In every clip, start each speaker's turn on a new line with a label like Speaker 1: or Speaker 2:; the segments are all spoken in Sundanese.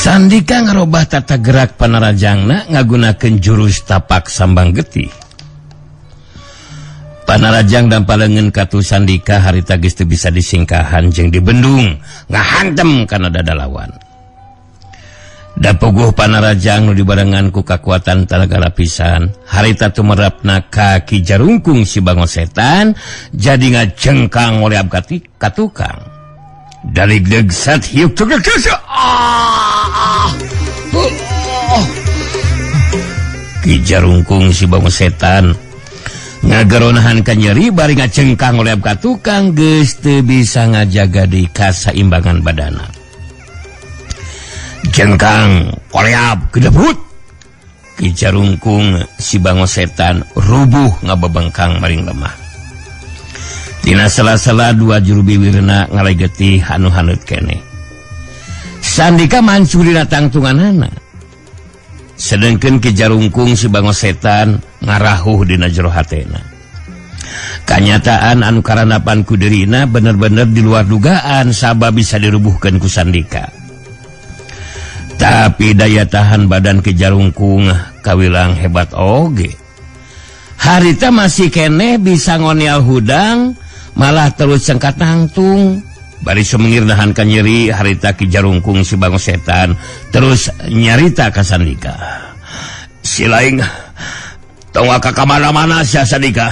Speaker 1: Sandika ngarobah tata gerak panarajangna ngagunakeun jurus tapak sambang getih. Panarajang dan palengen katu Sandika harita geus teu bisa disingkahan jeung dibendung ngahantem kana dada lawan. Da puguh Panarajang nu dibarengan ku kakuatan talaga lapisan harita tumerapna ka Ki Jarungkung si Bango Setan jadi ngajengkang oleh abkati ka tukang. Dari degsat hiuk Ki Jarungkung si Bango Setan ngageronahan ka nyeri bari ngacengkang oleh ka tukang geus teu bisa ngajaga di kasaimbangan badana. Jengkang koleap gedebut. Ki Jarungkung si Bango Setan rubuh ngabebengkang maring lemah. Dina sela-sela dua juru biwirna ngalegetih anu haneut keneh. Sandika mancur dina tangtunganana. Sedengkeun Ki Jarungkung si Bango Setan ngarahuh dina jero hatena. Kanyataan anu karanapan ku dirina bener-bener di luar dugaan sabab bisa dirubuhkeun ku Sandika. Tapi daya tahan badan Ki Jarungkung kawilang hebat oge. Harita masih keneh bisa ngonial hudang malah terus cengkat nangtung. Bari sumengir nahan ka nyeri harita Ki Jarungkung si Bango Setan terus nyarita ka Sandika. Si laing tong ka kamana-mana sia Sandika.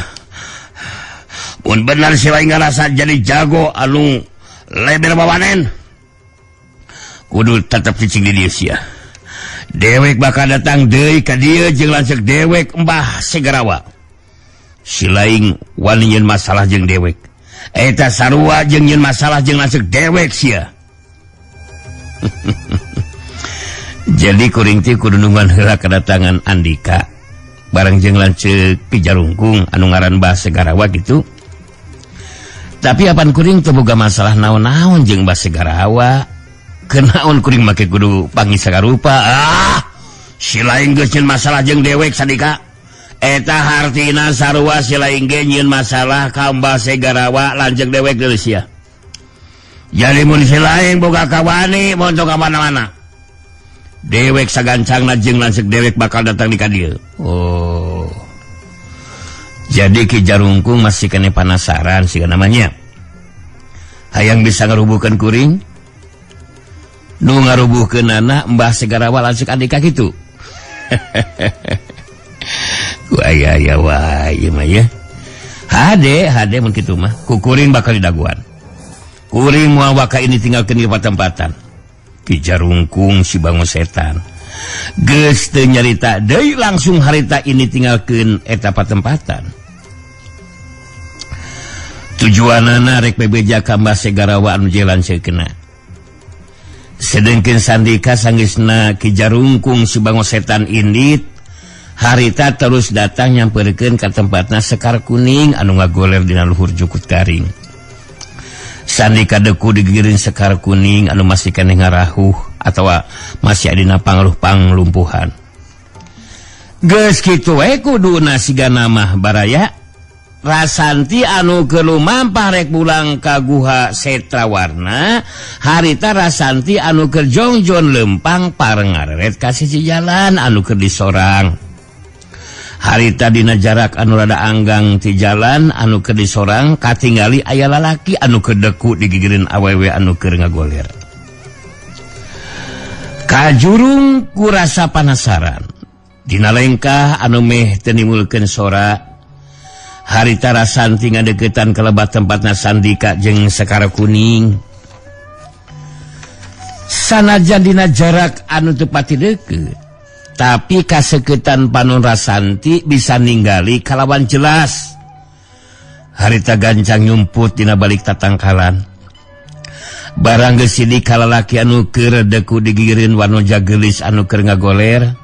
Speaker 1: Mun bener si laing ngarasa jadi jago anu leber bawanen. Kudu tetep cicing di dieu sia. Dewek bakal datang deui ka dieu jeung lanceuk dewek Mbah Segarawa. Si laing wani nyeun masalah jeung dewek. Eta sarua jeung nyeun masalah jeung lanceuk dewek sia. Jadi kuring teh kudu nungguan heula kedatangan Andika bareng jeung lanceuk Ki Jarungkung anu ngaran Mbah Segarawa gitu. Tapi apan kuring teu boga masalah naon-naon jeung Mbah Segarawa. Kenaon kuring make kudu panggih sagarupa. Ah, si laing geus nyeun masalah jeung dewek Sandika. Eta hartina sarua si laing ge nyieun masalah ka Mbah Segarawa lanceuk dewek deui sia. Jadi mun si laing boga kawani mun tong ka mana-mana. Dewek sagancangna jeung lanceuk dewek bakal datang di ka dieu. Oh. Jadi Ki Jarungkung masih kene penasaran siga namanya. Hayang bisa ngarubuhkeun kuring. Nu ngarubuhkeunana Mbah Segarawa lanceuk Andika kitu. Ku aya-aya wae ieu mah ya. Hade, hade mun kitu mah. Ku kuring bakal didaguan. Kuring moal waka ini tinggalkeun di patempatan. Ki Jarungkung si Bango Setan geus teu nyarita deui langsung harita ini tinggalkeun eta patempatan. Tujuanana rek bebeja ka Mbah Segarawa anu jalan seukna. Sedengkeun Sandika sanggeusna Ki Jarungkung si Bango Setan indit harita terus datang nyamperkeun ka tempatna Sekar Kuning anu ngagoler dina luhur jukut garing. Sandika deku digigireun Sekar Kuning anu masih keneh ngarahuh atawa masih adina pangaruh panglumpuhan. Geus kitu we kuduna sigana mah baraya. Rasanti anu keur lumampah rek pulang ka guha Setrawarna harita Rasanti anu keur jongjon lempang pareng ngareret ka sisi jalan anu keur disorang. Harita dina jarak anu rada anggang ti jalan anu keur disorang katingali aya lalaki anu keur deku digigireun awewe anu keur ngagoler. Kajurung ku rasa panasaran. Dina lengkah anu meh teu nimbulkeun sora harita Rasanti ngadeukeutan ka lebat tempatna Sandika jeung Sekar Kuning. Sanajan dina jarak anu teu pati deukeut, tapi kaseketan panon Rasanti bisa ninggali kalawan jelas. Harita gancang nyumput dina balik tatangkalan. Barang geus sidik ka lalaki anu keur deku digigireun wanoja geulis anu keur ngagoler.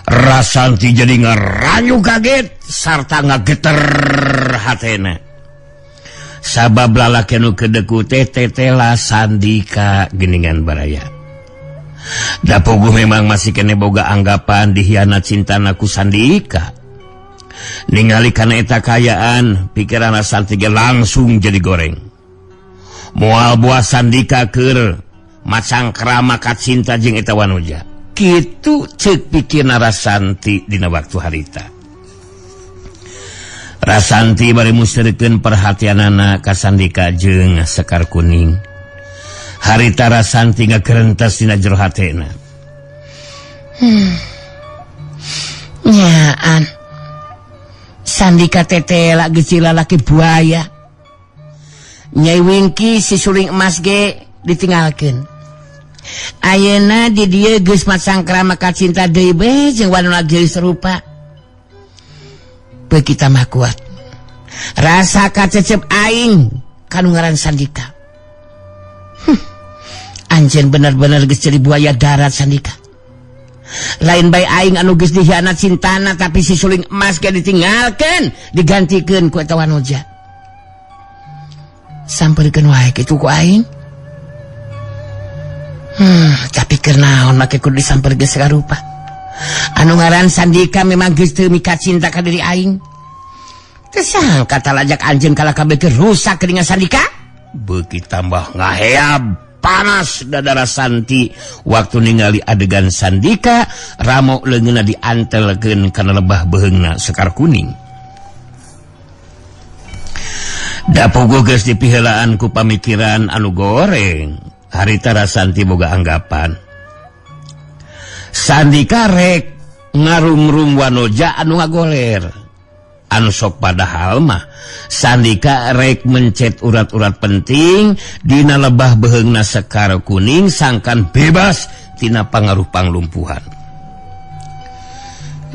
Speaker 1: Rasanti jadi ngaranyu kaget sarta ngageter hatena. Sabab lalaki anu keur deku teh tetela Sandika geningan baraya. Da puguh memang masih kene boga anggapan dihianat cintana ku Sandika. Ningali kana eta kaayaan, pikiran Rasanti ge langsung jadi goreng. Moal buah Sandika keur Macangkrama kacinta jeung eta Wanoja. Kitu ceuk pikirna Rasanti dina waktu harita. Rasanti bari musterkeun perhatianana ka Sandika jeung Sekar Kuning. Harita Rasanti ngagerentes dina jero hatena. Nyaan. Sandika tetela geus lalaki buaya. Nyai Wingki si suling emas ge ditinggalkeun. Ayeuna di dieu geus macangkrama kacinta deui be jeung wanuna geus rupa. Beuki tambah kuat. Rasa kacecep aing kanu ngaran Sandika. Anjeun bener-bener geus jadi buaya darat, Sandika. Lain bae aing anu geus dihianat cintana, tapi si suling emas ge ditinggalkeun, digantikeun ku eta Wanoja. Sampeurkeun wae kitu ku aing. Tapi keur naon make kudu disamperkeun sarupa? Anu ngaran Sandika memang geus teu mika cinta ka diri aing. Teu sangka talajak anjeun kalah kabeh rusak dengan Sandika. Beuki tambah ngaheab panas dada Rasanti waktu ningali adegan Sandika ramo leungeunna diantelkeun kana lebah beheungna Sekar Kuning. Da puguh geus dipiheulaan ku pamikiran anu goreng, harita Rasanti boga anggapan. Sandika rek ngarumrum Wanoja anu ngagoler. Anu sok padahal mah Sandika rek mencet urat-urat penting dina lebah beheungna Sekar Kuning sangkan bebas tina pangaruh panglumpuhan.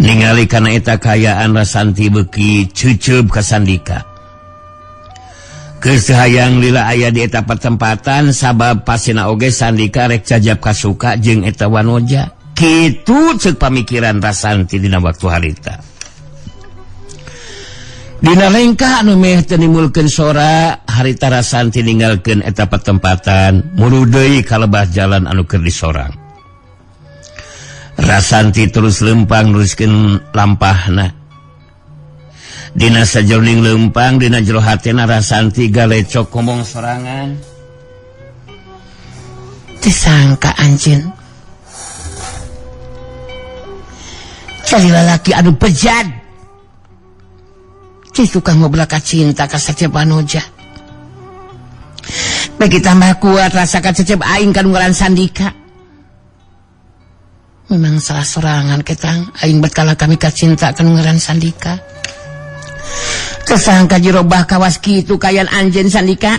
Speaker 1: Ningali kana eta kayaan, Rasanti beuki ceuceub ka Sandika. Geus hayang lila aya di eta pertempatan sabab pasina oge Sandika rek cajap kasuka jeung eta Wanoja. Kitu ceuk pamikiran Rasanti dina waktu harita. Dina lengkah anu meh teu nimbulkeun sora, harita Rasanti ninggalkeun eta pertempatan muru deui ka lebah jalan anu keur disorang. Rasanti terus lempang neruskeun lampahna. Dina sajroning lempang, dina jero hatena Rasanti galecok ngomong sorangan. Disangka anjeun cari lalaki anu bejad. Ci tukang ngobrol ka cinta ka Cecep Wanoja. Bagi tambah kuat rasa ka Cecep aing ka ngaran Sandika. Memang salah sorangan ketang aing bet kala kami ka cinta ka ngaran Sandika. Kesangka jirobah kawas kitu kayan anjeun, Sandika.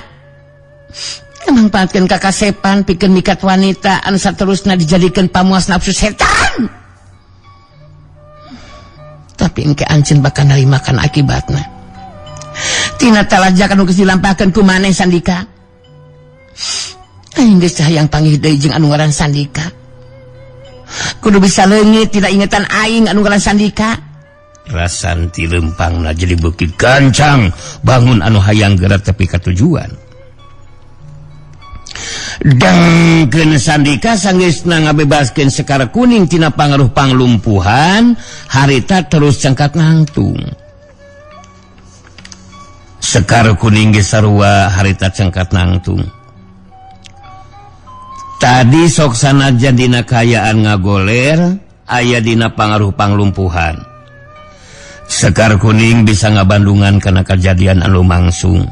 Speaker 1: Mangpaatkeun kakasepan pikeun mikat wanita anu saterusna dijadikeun pamuas nafsu setan. Tapi engke anjeun bakal narimakan akibatna. Tina talajak anu geus dilampahkeun ku maneh, Sandika. Aing geus hayang panggih deui jeung anu ngaran Sandika. Kudu bisa leungit tina ingetan aing anu ngaran Sandika. Rasanti lempangna jadi beuki gancang bangun anu hayang gerak tepi ka tujuan. Dengkeun Sandika sanggeusna ngabebaskeun Sekar Kuning tina pangaruh panglumpuhan, harita terus cengkat nangtung. Sekar Kuning ge sarua harita cengkat nangtung. Tadi sok sanajan dina kayaan ngagoler aya dina pangaruh panglumpuhan. Sekar Kuning bisa ngabandungan kana kejadian anu mangsung.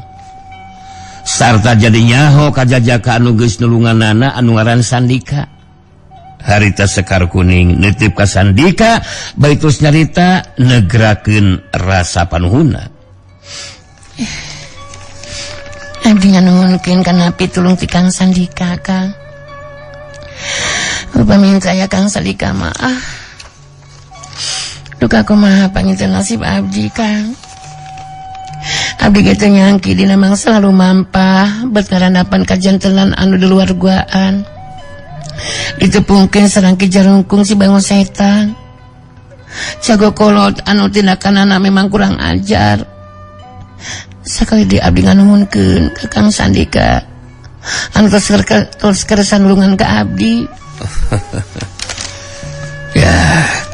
Speaker 1: Sarta jadi nyaho kajajaka anu geus nulunganana anu ngaran Sandika. Harita Sekar Kuning nitip ka Sandika baitus nyarita negrakeun rasa panuhuna.
Speaker 2: Abdi nganuhunkeun kana pitulung ti Kang Sandika, Kang. Upami saya Kang Sandika mah ah. Duka kumaha panginten nasib abdi, Kang. Abdi ge teu nyangki dina mangsa lumampah bet ngarandapan kajantenan anu di luar guaan. Ditepungkeun sareng Ki Jarungkung si bangun setan. Jago kolot anu tindakanana memang kurang ajar. Sakali di abdi nganuhunkeun ka Kang Sandika anu terus kersa nulungan ka abdi.
Speaker 1: Ya,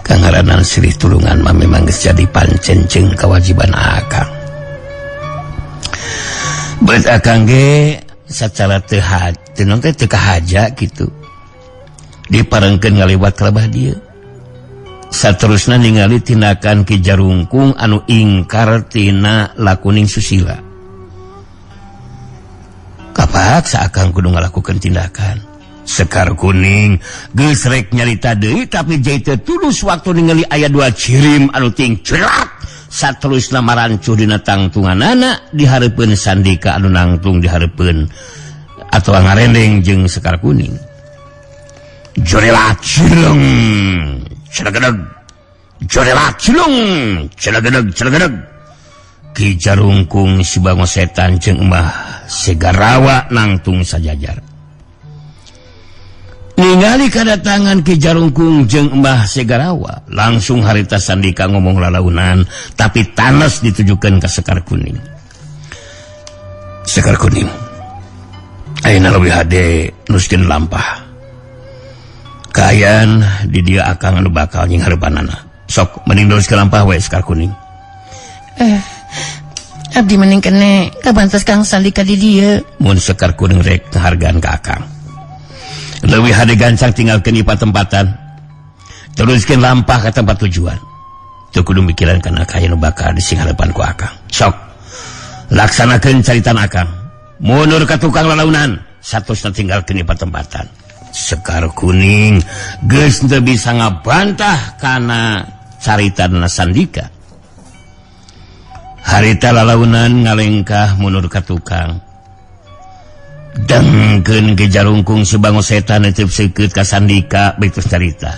Speaker 1: kangaranan silih tulungan mah memang geus jadi pancen jeung kewajiban akang. Beut akang ge secara teu Teu naon teh teu kahaja kitu. Diparengkeun ngaliwat ka lebah dieu. Saterusna ningali tindakan Ki Jarungkung anu ingkar tina lakuning susila. Kapaksa akang kudu ngalakukeun tindakan. Sekar Kuning geus rek nyarita deui, tapi jai teu tulus waktu ningali aya dua cirim anu tingcerat saterusna marancuh dina tangtunganana di hareupeun Sandika anu nangtung di hareupeun atawa ngarendeng jeung Sekar Kuning. Jorelat cileng celegedeg, jorelat cileng celegedeg celegedeg. Ki Jarungkung si Bango Setan jeung Mbah Segarawa nangtung sajajar. Ningali kedatangan Ki Jarungkung jeung Mbah Segarawa, langsung harita Sandika ngomong lalaunan tapi tanes ditujukan ke Sekar Kuning. Sekar Kuning, ayeuna leuwih hade nuskeun lampah. Kaayaan di dieu akang anu bakal nyinghareupanana. Sok mending teruskeun lampah we, Sekar Kuning.
Speaker 2: Abdi mending kene kabantos Kang Sandika di dieu.
Speaker 1: Mun Sekar Kuning rek ngahargaan ka akang, leuwih hade gancang tinggalkeun ieu patempatan, teruskeun lampah ka tempat tujuan. Teu kudu mikiran kana kaya nu bakal disinghareupan ku akang. Sok laksanakeun caritan akang, mundur ka tukang lalaunan, satusna tinggalkeun ieu patempatan. Sekar Kuning geus teu bisa ngabantah kana caritan Sandika. Harita lalaunan ngalengkah mundur ka tukang. Dengkeun Ki Jarungkung si Bango Setan nitip seukeut ka Sandika beutus carita.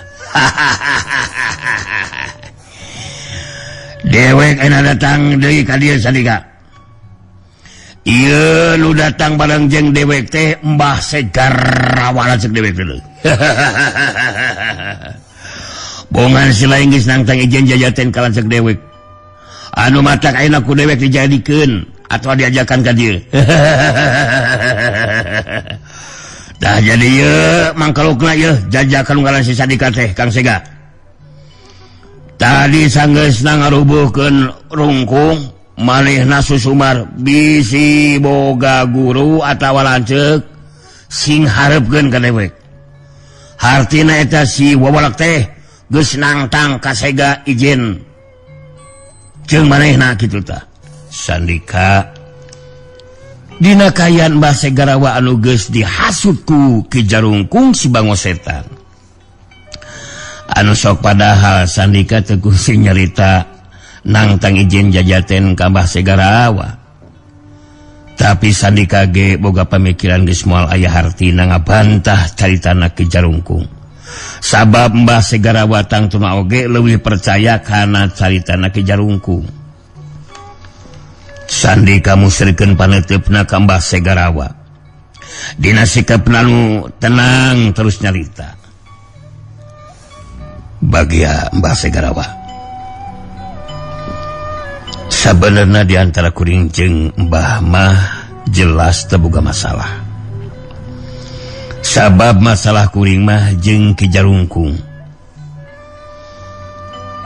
Speaker 1: Dewek ayeuna datang deui ka dieu, Sandika. Ieu nu datang bareng jeung dewek teh Mbah Segarawa cek dewek teh. Bongan si lain geus nangtang ijen jajaten ka lanceuk dewek. Anu matak ayeuna ku dewek dijadikeun atau diajakan ka dieu. Dah jadi ieu mangkalukna ieu jajakan ngaran si Sandika teh Kang Sega. Tadi sanggeusna ngarubuhkeun rungkung manehna susumar bisi boga guru atawa lanceuk sing hareupeun ka dewek. Hartina eta si wawalak teh geus nangtang ka Sega ijen jeung manehna kitu tah. Sandika dina kaayaan Mbah Segarawa anu geus dihasut ku Ki Jarungkung si Bango Setan. Anu sok padahal Sandika teu kusi nyarita nangtang izin jajaten ka Mbah Segarawa. Tapi Sandika ge boga pamikiran geus moal aya hartina ngabantah caritana Ki Jarungkung. Sabab Mbah Segarawa tangtuna oge leuwih percaya kana caritana Ki Jarungkung. Sandika musrikeun paneuteup ka Mbah Segarawa. Dina sikapna nu tenang terus nyarita. Bagia Mbah Segarawa, sabenerna di antara kuring jeung Mbah mah jelas teu boga masalah. Sabab masalah kuring mah jeung Ki Jarungkung.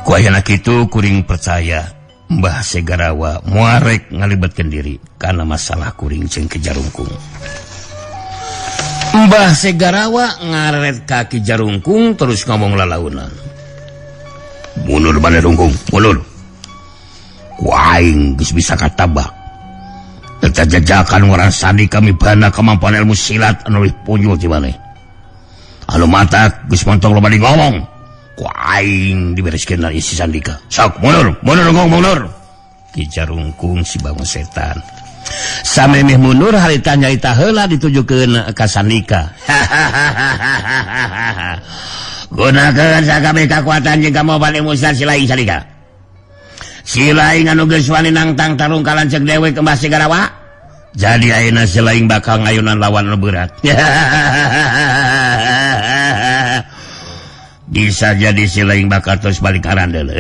Speaker 1: Ku ayana kitu kuring percaya Mbah Segarawa muarek ngalibatkeun diri karena masalah kuring jeung Ki Jarungkung. Mbah Segarawa ngaret ka Ki Jarungkung terus ngomong lalaunan. Mundur maneh Rungkung, mundur. Ku aing geus bisa katabak. Eta jajakan ngaran Sandi kami bana kemampuan ilmu silat anu leuwih punjul ti maneh. Anu matak geus montong loba di ngomong. Ku aing dibereskeun isi Sandika. Sok mundur, mundur Rungkung, mundur. Ki Jarungkung si Bango Setan. Samemeh mundur harita nyarita heula ditujukeun ka Sandika. Gunakeun sakabeh kakuatan jeung kamaopan ilmu silat si laing, Sandika. Si laing anu geus wani nangtang tarung ka lanceuk dewek Mbah Segarawa. Jadi ayeuna si laing bakal ngayunan lawan anu berat. Bisa jadi si laing bakal terus balik karandel.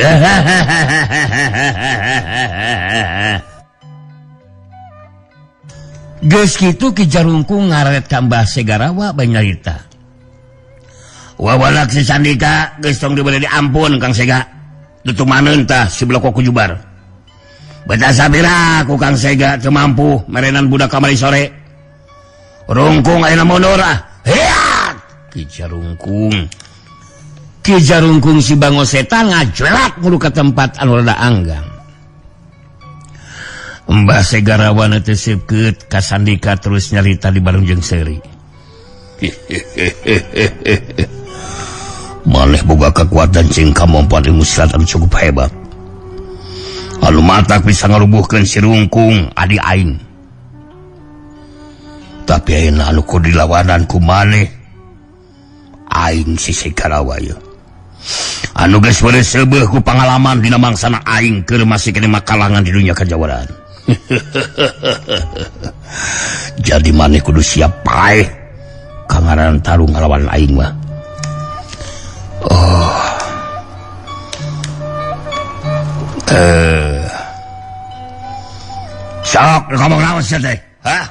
Speaker 1: Geus kitu Ki Jarungkung ngaret ka Mbah Segarawa bae nyarita. Wawalak si Sandika geus tong diberi diampun Kang Sega. Tutumaneun tah si blokok kujubar. Beta sabira ku Kang Sega teu mampu merenan budak kamari sore. Rungkung ayeuna mundur ah. Heat! Ki Jarungkung. Ki Jarungkung si Bango Setan ngajelak mulu ka tempat anu rada anggang. Mbah Segarawa teu seukeut ka Sandika terus nyarita di bareng jeung seuri. Maneh boga kekuatan jeung kamampuan ilmu silat anu cukup hebat. Anu matak bisa ngarubuhkeun si Rungkung adi aing. Tapi ayeuna anu kudu dilawanan ku maneh aing si Segarawa ieu. Anu geus seubeuh ku pangalaman dina mangsana aing keur masih keneh makalangan di dunia kajawaraan. Jadi maneh kudu siap paeh kangaran tarung ngalawan aing mah. Oh. Sok ngomong naon sia teh? Hah?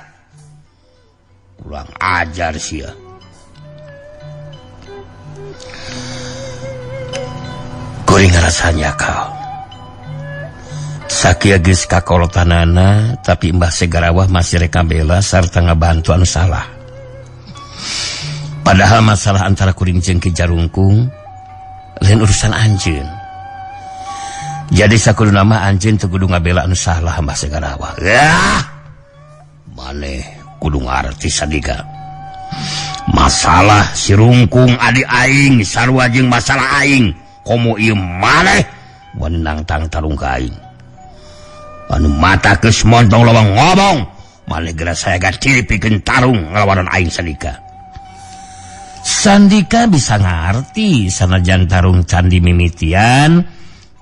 Speaker 1: Kurang ajar sia. Kuring ngarasanya kau. Sakia geus kakolotanana tapi Mbah Segarawah masih reka bela sarta ngabantu anu salah. Padahal masalah antara kuring jeung Ki Jarungkung lain urusan anjeun. Jadi sakuduna mah anjeun teu kudu ngabela anu salah Mbah Segarawah. Yah. Maneh kudu ngarti Sandika. Masalah si Rungkung adi aing sarua jeung masalah aing komo ieu maneh wani nangtang tarung ka aing. Anu mata geus montong lawang ngomong maneh geura saya gaciri pikeun tarung ngalawanan aing Sandika. Sandika bisa ngarti sanajan tarung candi mimitian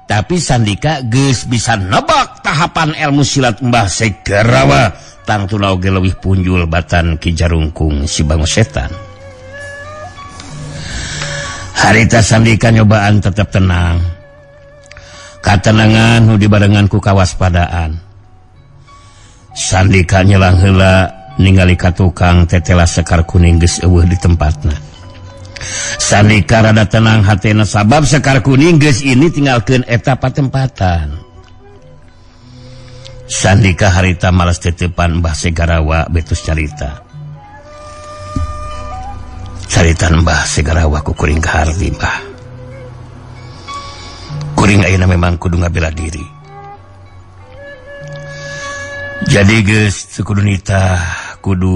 Speaker 1: tapi Sandika geus bisa nebak tahapan ilmu silat Mbah Segarawa tangtuna oge leuwih punjul batan Ki Jarungkung si Bango Setan. Harita Sandika nyobaan tetap tenang. Katenangan nu dibarengan ku kawaspadaan. Sandika nyelang heula ningali ka tukang tetela sekar kuning geus eueuh di tempatna. Sandika rada tenang hatena sabab sekar kuning geus ini tinggalkeun eta patempatan. Sandika harita malas titipan Mbah Segarawa betus carita. Carita Mbah Segarawa ku kuring kaharti Mbah. Kuring ayeuna memang kudu ngabela diri. Jadi geus teu kudu nitah kudu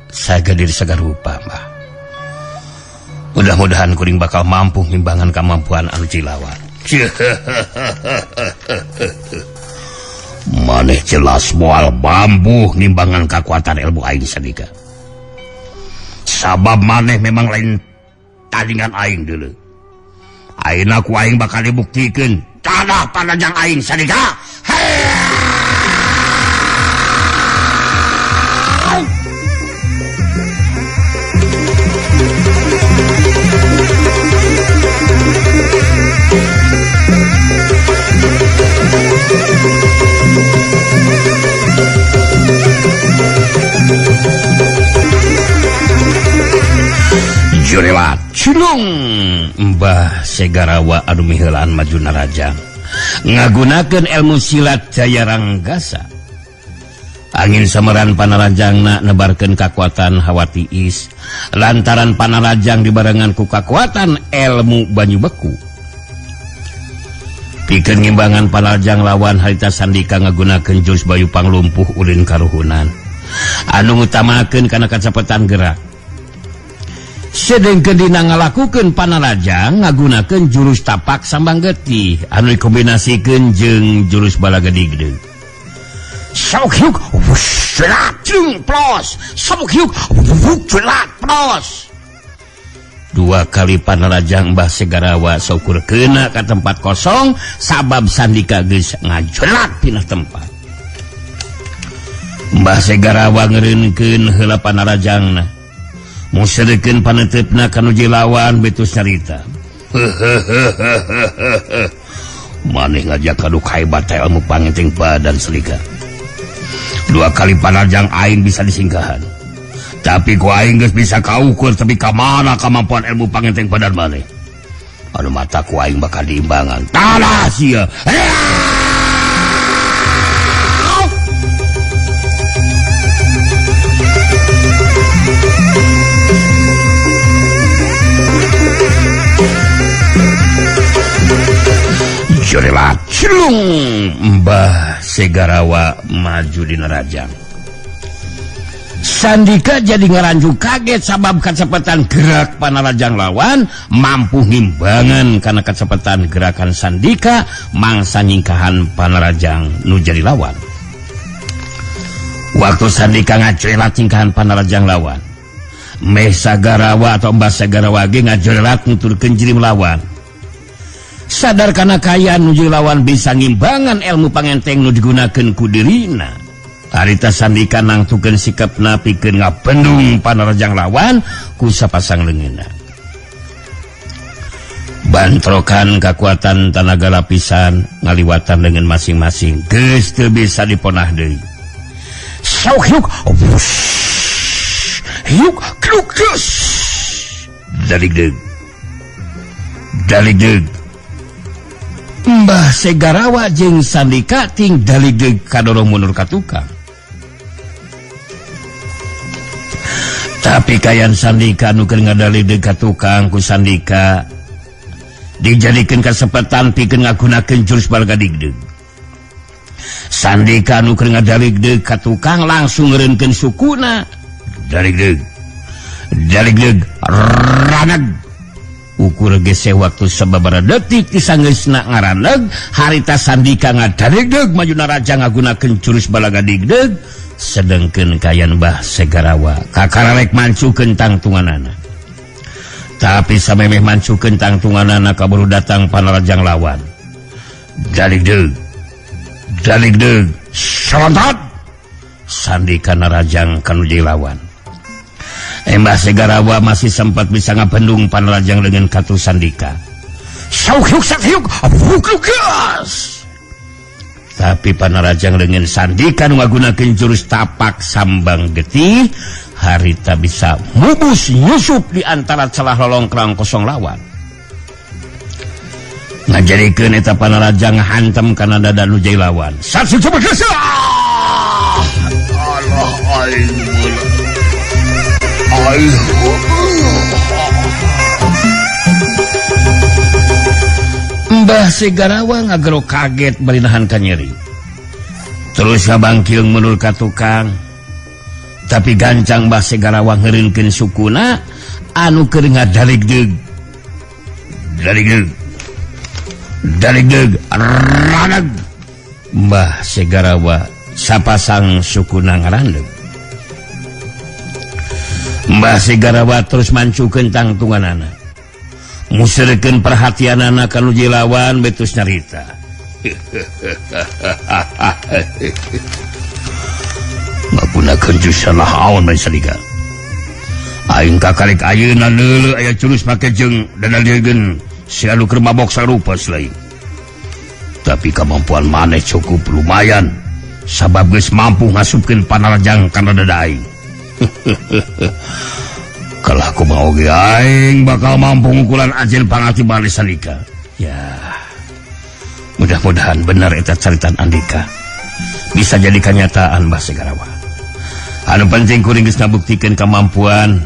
Speaker 1: saga diri sagarupa Mbah. Mudah-mudahan kuring bakal mampu ngimbangan kemampuan anu cilawan. Maneh jelas moal mampu ngimbangan kekuatan ilmu aing Sandika. Sabab maneh memang lain tandingan aing dulu. Ayeuna ku aing bakal dibuktikeun tanah panajang aing Sandika. Jurelat cilung Mbah Segarawa anu miheulaan maju narajang ngagunakeun ilmu silat Jaya Ranggasa. Angin semeran panarajangna nebarkeun kakuatan hawa tiis lantaran panarajang dibarengan ku kakuatan ilmu banyu beku. Pikeun ngimbangan panarajang lawan harita Sandika ngagunakeun jurus Bayu Panglumpuh ulin karuhunan anu ngutamakeun kana kacepetan gerak. Sedengkeun dina ngalakukeun panarajang ngagunakeun jurus tapak sambang getih anu dikombinasikeun jeung jurus balagedigdeg. Sabuk hiuk wush jeung plos sabuk hiuk wush plos. Dua kali panarajang Mbah Segarawa saukur kena ka tempat kosong sabab Sandika geus ngajelat tina tempat. Mbah Segarawa ngeureunkeun heula panarajangna. Museurkeun paneuteup kanu jilawan betus carita. Maneh ngajak kadu kahebat teh ilmu pangenting badan Sandika. Dua kali panarjang aing bisa disingkahan. Tapi ku aing geus bisa kaukur tapi ka mana kemampuan ilmu pangenting badan maneh. Anu mata ku aing bakal diimbangan. Tanah sia. Jorelat cilung Mbah Segarawa maju di nerajang. Sandika jadi ngaranju kaget sabab kecepatan gerak panarajang lawan mampu ngimbangan karena kecepatan gerakan Sandika mangsa nyingkahan panarajang nu jadi lawan. Waktu Sandika ngajorelat nyingkahan panarajang lawan, Meh Sagarawa atau Mbah Segarawa ge ngajorelat nuturkeun jirim lawan. Sadar kana kaayaan nu jadi lawan bisa ngimbangan ilmu pangenteng nu digunakeun ku dirina. Harita Sandika nangtukeun sikapna pikeun ngabendung panarajang lawan ku sapasang leungeunna. Bantrokan kakuatan tanaga lapisan ngaliwatan leungeun masing-masing geus teu bisa diponah deui. Sauk hiuk, wush, hiuk kluk geus. Daligdeug. Daligdeug. Mbah Segarawa jeung Sandika ting daligdeug kadorong mundur ka tukang. Tapi kayan Sandika nu keur ngadaligdeug ka tukang ku Sandika dijadikeun kasempatan pikeun ngagunakeun jurus balagadigdeug. Sandika nu keur ngadaligdeug ka tukang langsung ngeureunkeun sukuna. Daligdeug. Daligdeug raneg. Ukur gese waktu sababaraha detik disanggeusna ngaraneg harita Sandika ngadaligdeug maju naraja ngagunakeun jurus balagadigdeug sedengkeun kayan Mbah Segarawa kakararek mancukeun tangtunganana. Tapi samemeh mancukeun tangtunganana kaburu datang panarajang lawan. Daligdeug. Daligdeug salontot Sandika narajang kanu jadi lawan. Mbah Segarawa masih sempat bisa ngabendung panarajang dengan katu Sandika. Sauk hiuk sak hiuk, gas. Tapi panarajang dengan Sandika nu ngagunakeun jurus tapak sambang getih, harita bisa mubus nyusup di antara celah lolongkrang kosong lawan. Ngajadikeun eta panarajang hantem kana dada nu jadi lawan. Satu coba geus.
Speaker 3: Allah aing meula.
Speaker 1: Mbah Segarawa ngagero kaget bari nahan kanyeri. Terus ngabangkiung mundur ka tukang. Tapi gancang Mbah Segarawa ngeureunkeun sukuna anu keur ngadaligdeug. Daligdeug. Daligdeug raneg. Mbah Segarawa sapasang sukuna ngarandeug. Mbah Segarawa terus mancukeun tangtunganana. Museurkeun perhatianana ka nu lawan betus nyarita. Ngagunakeun jurus naon bae Sandika. Aing kakarek ayeuna neuleuh aya jurus make jeung dadalieun si anu keur mabok sarupa lain. Tapi kemampuan maneh cukup lumayan sabab geus mampu ngasupkeun panarajang kana dada aing. Kalau aku mau ge aing bakal mampu ngukulan ajil pangati bali Sandika. Ya, mudah-mudahan benar eta caritan Andika bisa jadi kenyataan Mbah Segarawa. Anu penting kuring geus ngabuktikeun kemampuan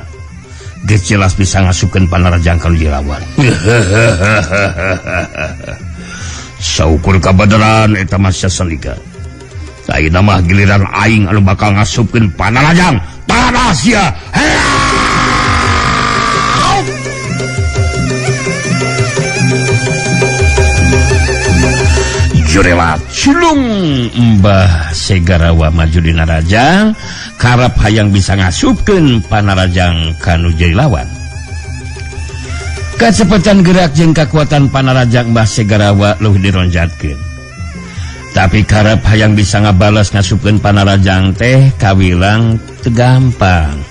Speaker 1: geus jelas bisa ngasupkeun panarajang ka nu lawan. Saukur kabeneran eta mah Sandika. Ayeuna mah giliran aing anu bakal ngasupkeun panarajang tanah sia. Jurelat cilung Mbah Segarawa maju di narajang karep hayang bisa ngasupkeun panarajang kanu jadi lawan. Kacepetan gerak jeung kakuatan panarajang Mbah Segarawa leuwih dironjatkeun. Tapi karep hayang bisa ngabales ngasupkeun panarajang teh kawilang teu gampang.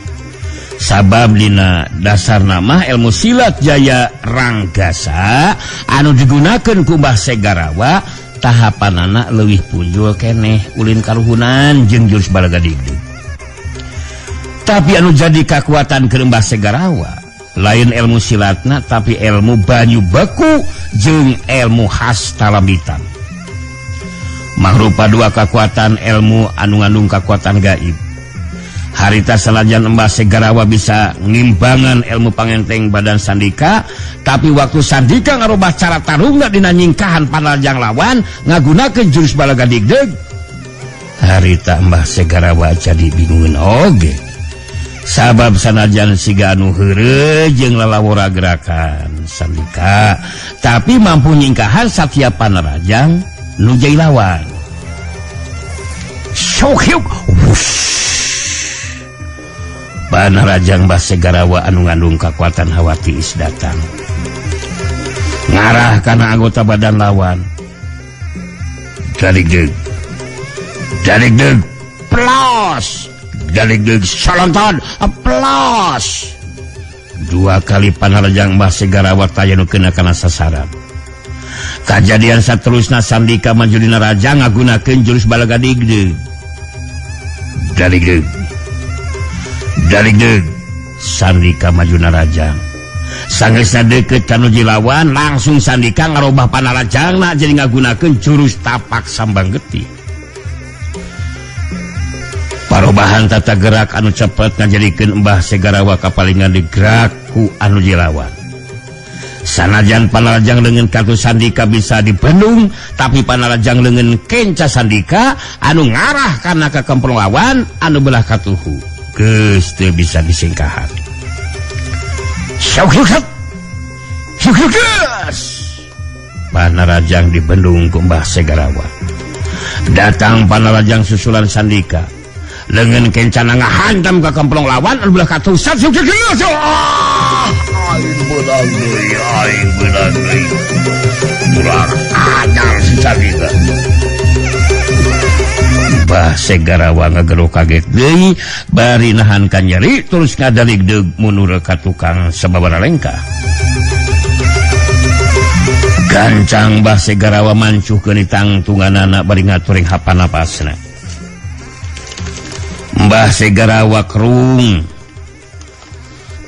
Speaker 1: Sabab dina dasar nama ilmu silat Jaya Ranggasa anu digunakeun ku Mbah Segarawa tahapanana leuwih punjul keneh ulin karuhunan jeung jurus balagadigdeg. Tapi anu jadi kakuatan keur Mbah Segarawa lain ilmu silatna tapi ilmu banyu beku jeung ilmu khas talambitan. Mangrupa dua kakuatan ilmu anu ngandung kakuatan gaib. Harita sanajan Mbah Segarawa bisa ngimbangan ilmu pangenteng badan Sandika, tapi waktu Sandika ngarubah cara tarungna dina nyingkahan panarajang lawan ngagunakeun jurus balaga digdeg. Harita Mbah Segarawa jadi bingungeun oge. Sabab sanajan siga anu heureuy jeung lalawora gerakan Sandika, tapi mampu nyingkahan satiap panarajang nu jadi lawan. Sok hiuk. Panarajang Mbah Segarawa anu ngandung kakuatan hawa tiis datang ngarah kana anggota badan lawan. Daligdeg, daligdeg, plos, daligdeg, salonton, plos. Dua kali Panarajang Mbah Segarawa taya nu kena kana sasaran. Kajadian saterusna Sandika maju dina rajang ngagunakeun jurus balaga digdeg. Daligdeg, daligdeg, Sandika maju narajang. Sangeusna deukeut ka nu lawan, langsung Sandika ngarobah panarajangna jadi ngagunakeun jurus tapak sambang getih. Parobahan tata gerak anu cepet ngajadikeun Mbah Segarawa kapalingan digerak ku anu lawan. Sanajan panarajang leungeun kartu Sandika bisa dibendung, tapi panarajang leungeun kenca Sandika anu ngarah kana ka kemplong lawan anu belah katuhu. Geus teu bisa disingkahan. Panarajang dibendung ku Mbah Segarawa. Datang panarajang susulan Sandika. Leungeun kencana ngahantam ka kemplong lawan anu belah katuhu.
Speaker 3: Aing beunang deui, aing beunang deui. Kurang ajar si Sandika.
Speaker 1: Mbah Segarawa ngagero kaget deui bari nahan kanyeri terus ngadaligdeug mundur ka tukang sababaraha lengkah. Gancang Mbah Segarawa mancuhkeun tangtunganana bari ngaturing hapan napasna. Mbah Segarawa kerung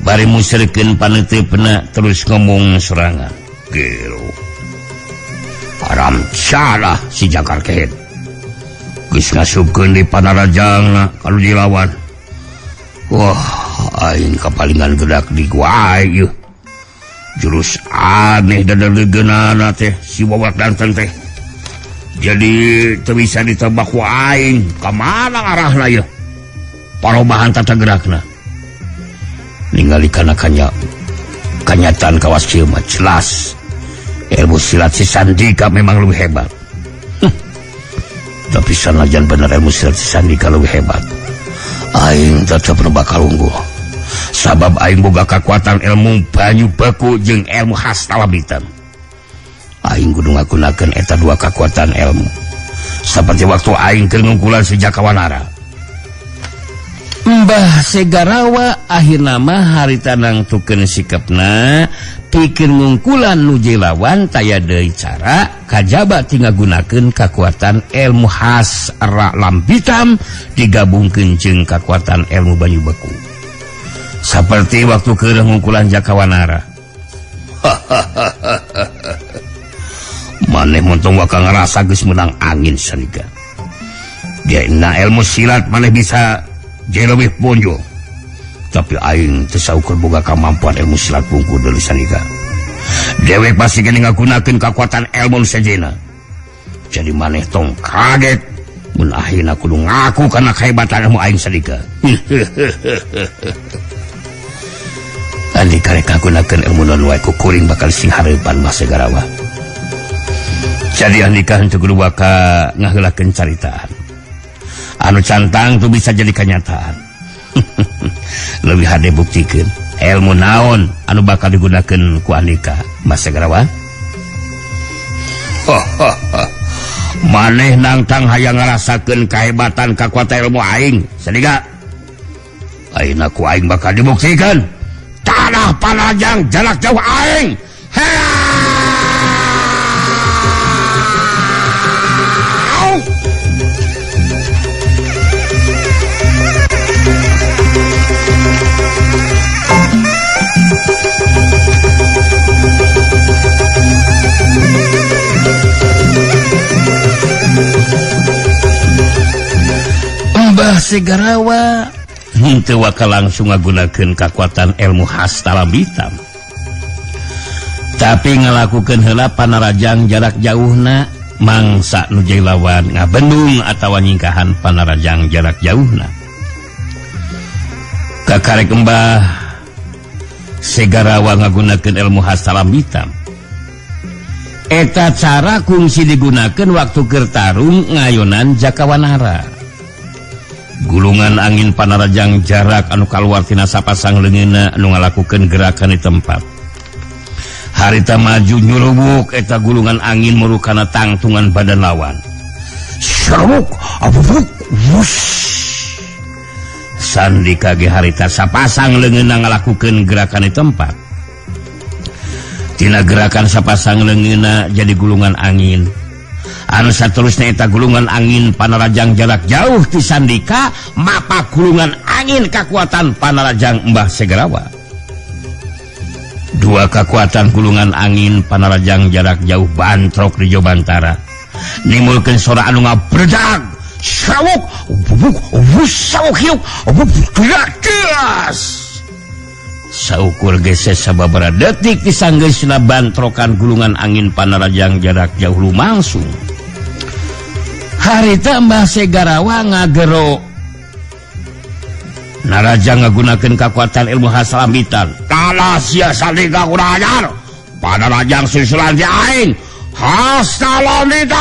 Speaker 1: bari musrikeun paneuteupeuna terus ngomong sorangan.
Speaker 3: Gero. Haram salah si Jakar Kehet. Geus ngasupkeun di panarajangna kalau dilawan. Wah, aing kapalingan gedak di gua ieu. Jurus aneh dadalegeunana teh si Wawak Danten teh. Jadi teu bisa ditebak ku aing, ka mana arahna ieu? Parobahan tata gerakna.
Speaker 1: Ningali kana kanyataan kawas kieu mah jelas ilmu silat si Sandika memang lebih hebat. Tapi sanajan bener ilmu silat si Sandika lebih hebat, aing tetep nu bakal unggul. Sabab aing boga kekuatan ilmu banyu beku jeung ilmu khas talabitan. Aing kudu ngagunakeun eta dua kekuatan ilmu. Seperti waktu aing keur ngungkulan si Jakawanara. Mbah Segarawa akhirna mah harita nangtukeun sikapna pikir ngungkulan nu lawan taya deui cara kajaba ti ngagunakeun kakuatan ilmu khas ra lampitam digabungkeun jeung kakuatan ilmu banyu beku. Seperti waktu keur ngungkulan Jakawanara. Maneh montong bakal ngerasa geus meunang angin Sandika. Dina ilmu silat maneh bisa jadi lebih bonjol. Tapi aing teu saukur boga kamampuan ilmu silat bungku deui Sandika. Dewek pasti geuning ngagunakeun kakuatan ilmu sejenna. Jadi maneh tong kaget mun akhirna kudu ngaku kana kehebatan ilmu aing Sandika. Andika rek ngagunakeun ilmu nu wae ku kuring bakal sing hareupan Mbah Segarawa. Jadi andika henteu kudu baka ngaheulakeun caritaan. Anu cantang tuh bisa jadi kenyataan. Lebih hade buktikeun ilmu naon anu bakal digunakeun ku andika Mbah Segarawa.
Speaker 3: Maneh nangtang hayang ngarasakeun kahebatan kakuatan ilmu aing Sandika. Ayeuna ku aing bakal dibuktikeun. Tanah Panajang jarak jauh aing.
Speaker 1: Mbah Segarawa Henteu waka langsung ngagunakeun kakuatan ilmu hastalambitam. Tapi ngalakukeun heula panarajang jarak jauhna mangsa nu jadi lawan ngabendung atawa nyingkahan panarajang jarak jauhna. Kakarek Mbah Segarawa ngagunakeun ilmu hastalambitam. Eta cara kungsi digunakan waktu keur tarung ngayonan Jakawanara. Gulungan angin panarajang jarak anu kaluar tina sapasang leungeunna anu ngalakukeun gerakan di tempat. Harita maju nyurubuk eta gulungan angin murukana tangtungan badan lawan. Serubuk, abubuk, wush. Sandika ge harita sapasang leungeunna ngalakukeun gerakan di tempat. Tina gerakan sapasang leungeunna jadi gulungan angin. Anu saterusna eta gulungan angin panarajang jarak jauh ti Sandika mapa gulungan angin kakuatan panarajang Mbah Segarawa. Dua kekuatan gulungan angin panarajang jarak jauh bantrok di Jobantara. Nimbulkeun sora anu ngabredag. Sawuk, bubuk, wus, sawuk hiuk, bubuk, geas. Saukur geses sababaraha detik disanggeusna bantrokan gulungan angin panarajang jarak jauh lumangsung. Harita Mbah Segarawa ngagero. Narajang ngagunakeun kakuatan ilmu hasalambitan. Kalah sia Sandika kurang ajar. Panarajang susulan ti aing. Hasalambitan.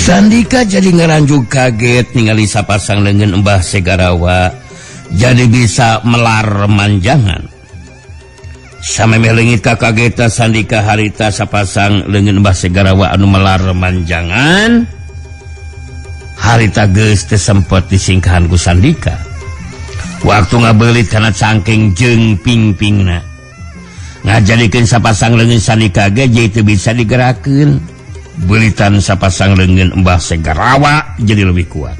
Speaker 1: Sandika jadi ngaranjug kaget ningali sapasang leungeun Mbah Segarawa jadi bisa melar manjangan. Samemeh leungit kakageta Sandika harita sapasang leungeun Mbah Segarawa anu melar manjangan harita geus teu sempet disingkahan ku Sandika. Waktu ngabeulit kana cangking jeung pingpingna. Ngajadikeun sapasang leungeun Sandika ge jadi teu bisa digerakeun. Beulitan sapasang leungeun Mbah Segarawa jadi lebih kuat.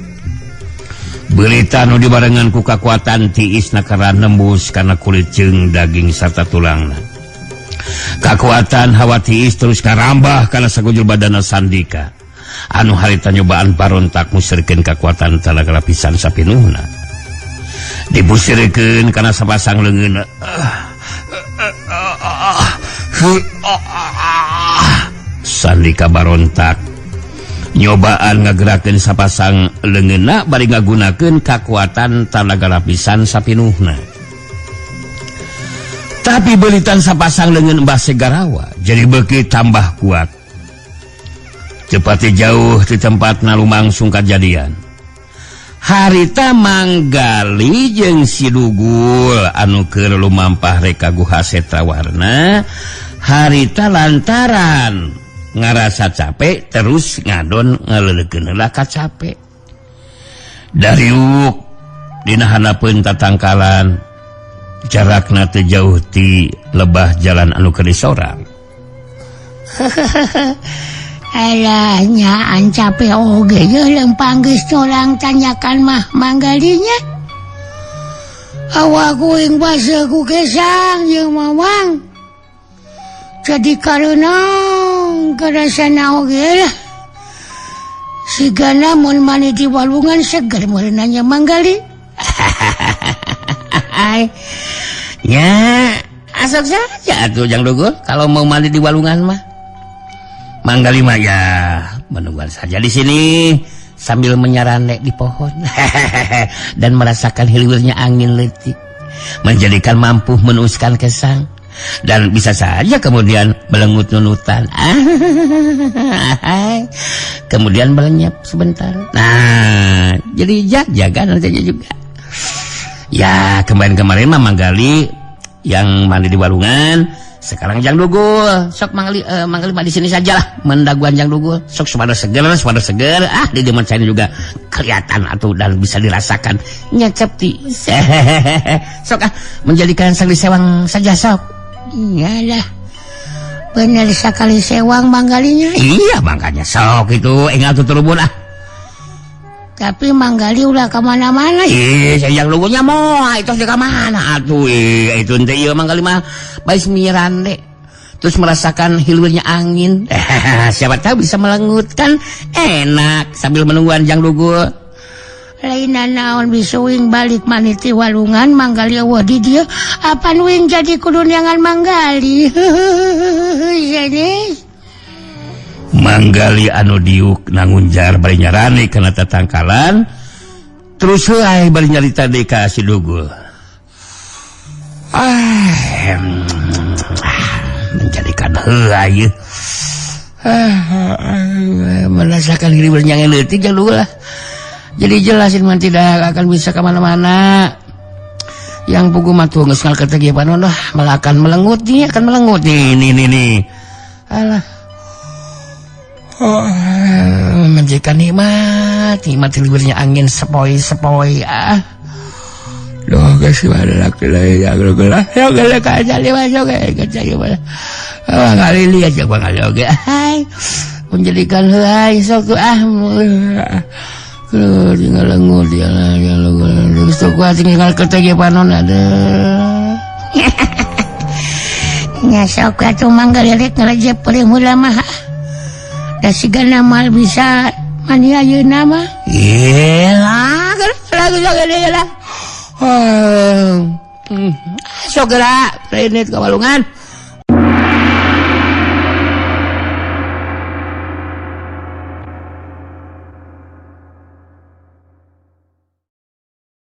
Speaker 1: Beulitan nu dibarengan ku kakuatan tiisna karena nembus kana kulit jeung daging sarta tulangna. Kakuatan hawa tiis terus karambah kana sagujur badana Sandika. Anu harita nyobaan barontak musirkeun kakuatan talaga lapisan sapinuhna. Dibusirkeun kana sapasang leungeun. Sandika barontak nyobaan ngagerakeun sapasang leungeunna bari ngagunakeun kakuatan talaga lapisan sapinuhna. Tapi beulitan sapasang leungeun Mbah Segarawa jadi beuki tambah kuat. Cepati jauh di tempatna lumangsung kajadian. Harita Manggali jeung si Dugul anu keur lumampah rek ka Guha Setrawarna harita lantaran ngarasa capek terus ngadon ngaleulekeun heula ka capek. Dariuk dina handapeun tatangkalan jarakna teu jauh ti lebah jalan anu keur disorang.
Speaker 4: Alah nyaan capek oge ye lempang geus colang tanyakan mah Manggalinya. Awak kuing baseuh ku kesang jeung Mamang. Jadi kareunang karasana oge lah. Sigana mun mani di walungan seger meureunanya Manggali.
Speaker 1: Ya, asok saja atuh Jang Dugul kalau mau mandi di walungan mah. Manggali mah ya menunggu saja di sini sambil menyarane di pohon dan merasakan hilirnya angin letik menjadikan mampu menuuskan kesang dan bisa saja kemudian melengut nunutan kemudian melenyap sebentar. Nah, jadi jaga nantinya juga. Ya, kemarin-kemarin mah Manggali yang mandi di walungan. Sekarang Jang Dugul, sok Manggali Manggali mah di sini sajalah mendaguan Jang Dugul. Sok suara seger, ah di deman saya juga kelihatan atau dan bisa dirasakan nyecep ti. Sok ah menjadikan sang sewang saja sok.
Speaker 4: Iyalah. Bener sekali sewang Manggalinya.
Speaker 1: Iya makanya sok itu engal tuturubun ah.
Speaker 4: Tapi Manggali ulah ka mana-mana.
Speaker 1: Ih, sayang lugunya moal itu ka mana atuh itu teh ieu Manggali mah bais mirande. Terus merasakan hilurnya angin. Siapa tahu bisa melengutkan enak sambil menunggu Jang Lugu.
Speaker 4: Lain naon bisuing balik maniti walungan Manggali eueuh di dieu. Apan wing jadi kudu neangan Manggali. Jenis.
Speaker 1: Manggali anu diuk nangunjar bari nyarane kana tatangkalan terus heuay bari nyarita deui ka si Dugul. Ah, menjadikan heuay merasakan diri bernyanyi leutik Jang Dugul lah. Jadi jelasin mah tidak akan bisa kemana-mana. Yang pugu mah tuh geus ngalkeut panon lah, malah akan melengut nih, akan melengut nih nih nih nih. Alah. Oh, menjadikan nikmat, nikmat liburnya angin sepoi-sepoi ah. Loh, guys, gimana laki lagi ya, lah, ya gila kaca lima juga, kaca gimana? Ah, kali lihat ya bang kali oke, hai, menjadikan hai sok ah, kalau tinggal lengut ya lah, ya lengut, sok kuat tinggal ketegi panon ada.
Speaker 4: Nya sok atuh Manggali rek ngarejep paling heula mah. Da sigana mal bisa mani ayeuna mah.
Speaker 1: Iyalah, lah. Sok geura, prenit ka walungan.